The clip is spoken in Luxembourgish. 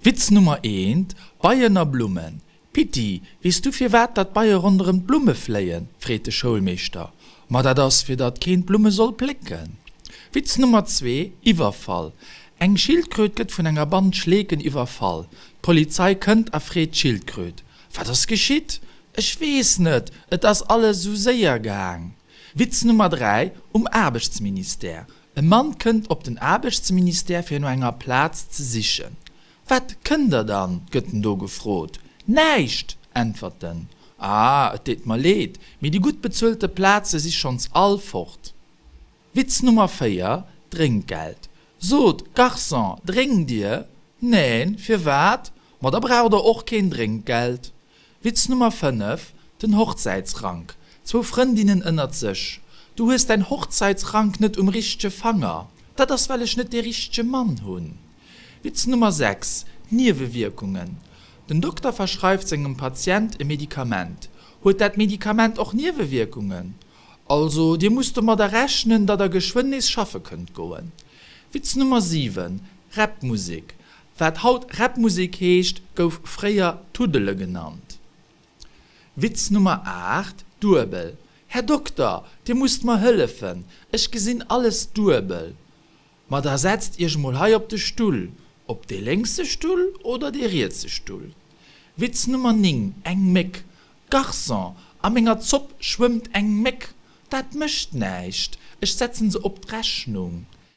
Witz Nummer eent, Beien a Blummen. Pitti, weess du firwat datt d'Beie ronderëm d'Blumme fléien? freet de Schoulmeeschter. Ma dat ass fir datt keen d'Blumme soll plécken. Witz Nummer zwee, Iwwerfall. Eng Schildkröt gëtt vun enger Band Schleeken iwwerfall. D'Polizei kënnt a freet d'Schildkröt, Wat ass geschitt? Ech weess net, et ass alles esou séier gaang. Witz Nummer 3, Um Aarbechtsministère. E Mann kënnt op den Aarbechtsministère fir no enger Plaz ze sichen. Wat kënnt der dann? gëtt en do gefrot. Näischt! äntwert en. Ah, et deet mer leed, mee déi gutt bezuelte Plaze si schonns all fort. Witz Nummer 4, Drénkgeld. Sot, Garçon, drénkt Dir? Neen, firwat? Ma da braucht Der och keen Drénkgeld. Witz Nummer 5, Den Hochzäitsrank. Zwou Frëndinnen ënnert sech, Du hues däin Hochzeitsrank net um richtege Fanger. Dat ass well ech net dee richtege Mann hunn. Witz Nummer 6, Niewewierkungen. Den Dokter verschreift sengem Patient e Medikament. Huet dat Medikament och Niewewierkungen? Also, dir musst domadder rechnen, datt der geschwënn nees schaffe kënnt goen. Witz Nummer 7, Rapmusek. Wat haut Rapmusek heescht, gouf fréier Tuddele genannt. Witz Nummer 8, Duebel. Här Dokter, Dir musst mer hëllefen, ech gesinn alles duebel. Ma da setzt Iech mol hei op de Stull. Op dee lénkse Stull oder dee rietse Stull? Witz Nummer 9, Eng Méck. Garçon, a menger Zopp schwëmmt eng Méck. Dat mécht näischt, ech setzen se op d'Rechnung.